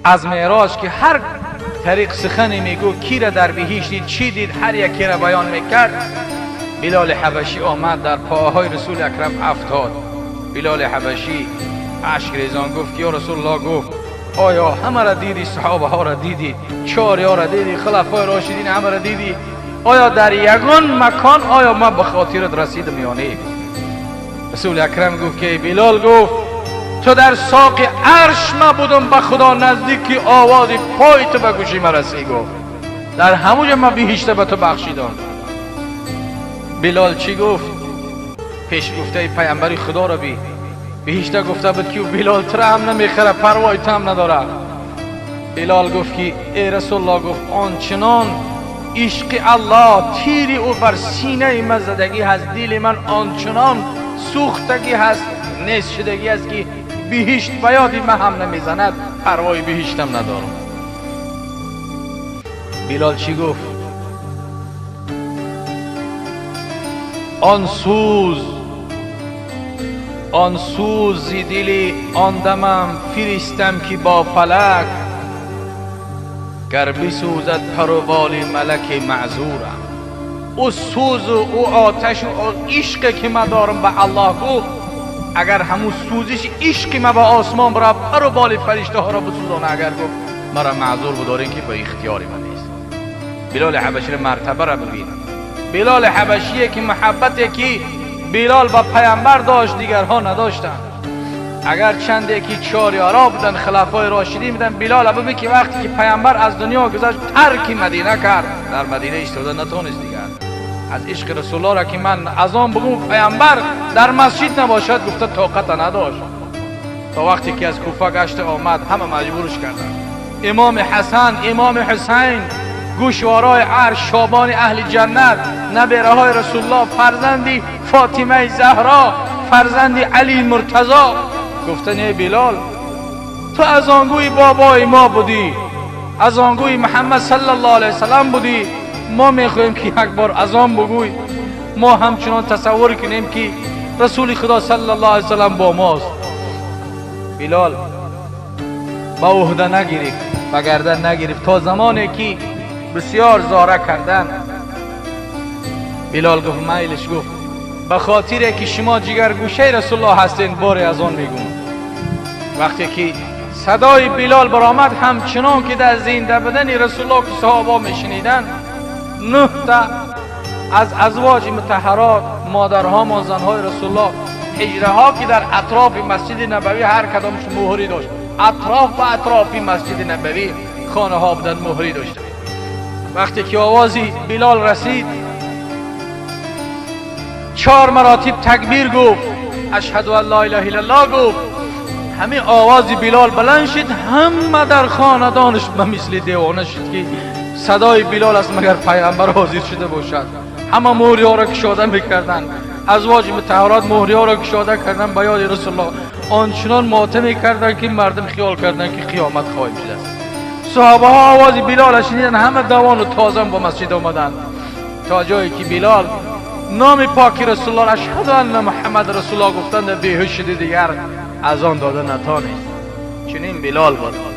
از معراج که هر طریق سخنی میگو کی را در بهشت دید، چی دید، هر یکی را بیان میکرد. بلال حبشی آمد در پاهای رسول اکرم افتاد. بلال حبشی اشک ریزان گفت یا رسول الله، گفت آیا همه را دیدی؟ صحابه ها را دیدی؟ چهار ها را دیدی؟ خلفای راشدین همه را دیدی؟ آیا در یگان مکان آیا من به خاطرت رسیدم یا نه؟ رسول اکرم گفت که بلال، گفت تو در ساق عرش ما بودم، به خدا نزدیکی آواز پای تو به گوشی من رسید. گفت در همونجا من بهشت به تو بخشیدم. بلال چی گفت؟ پیش گفته پیامبر خدا را بی بهشت گفته بود که بلال تر هم نمیخره، پروای تم نداره. بلال گفت که ای رسول الله، گفت آنچنان عشق الله تیری او بر سینه من زدگی هست، دل من آنچنان سوختگی هست، نیست شدگی هست که بهشت به یاد من هم نمیزند، پروای بهشتم ندارم. بلال چی گفت؟ آن سوز، آن سوز دلی آن دمم فرستم که با فلک، گر بسوزد پر و بال ملک معذورم. او سوز و او آتش و او عشق که من دارم به الله، گفت اگر همون سوزش عشق من به آسمان برا پر و بال فرشته ها را بسوزانه، اگر گفت مرا معذور بدارین که به اختیار من نیست. بلال حبشی مرتبه را ببین. بلال حبشیه که محبتی که بلال با پیامبر داشت دیگرها نداشتند. اگر چند که چهار یارا بودن، خلفای راشدین بودن، بلال ببین که وقتی که پیامبر از دنیا گذشت ترک مدینه کرد، در مدینه ایستاده نتونست دیگر. از عشق رسول الله را که من از آن بگم پیامبر در مسجد نباشد، گفته طاقت نداشت. تا وقتی که از کوفه گشت آمد همه مجبورش کردند. امام حسن، امام حسین، گوشوارای عرش، شابان اهل جنت، نبیره های رسول الله، فرزندی فاطمه زهرا، فرزندی علی مرتضی، گفتن ای بلال تو از آنگوی بابای ما بودی، از آنگوی محمد صلی الله علیه وسلم بودی، ما میخواهیم که یک بار از آن بگوی، ما همچنان تصور کنیم که رسول خدا صلی الله علیه وسلم با ماست. بلال با عهده نگرفت، با گردن نگرفت تا زمانی که بسیار زاره کردن. بلال گفت میلش، گفت به خاطر که شما جگرگوشه رسول الله هستین باری از آن میگم. وقتی که صدای بلال برآمد، همچنان که در زنده بدن رسول الله که صحابه میشنیدن، 9 تا از ازواج مطهرات، مادرها و زنهای رسول الله، حجره ها که در اطراف مسجد نبوی هر کدامش مهری داشت، اطراف و اطراف مسجد نبوی خانه ها بودن مهری داشت. وقتی که آوازی بلال رسید، 4 مراتب تکبیر گفت، اشهد ان لا اله الا الله گفت، همه آواز بلال بلند شد، همه در خاندانش به مثل دیوانه شد که صدای بلال است مگر پیغمبر حاضر شده باشد. همه مهری ها را کشاده میکردن، ازواج مطهرات مهری ها را کشاده کردن به یاد رسول الله، آنچنان ماتم میکردن که مردم خیال کردن که قیامت قایم شده است. صحابه ها آواز بلال شنیدن، همه دوان و تازم با مسجد آمدن تا جایی که بلال نام پاکی رسول الله اشهد ان محمد رسول الله گفتند، بیهوش شده دیگر از آن داده نتانست. چنین بلال بود.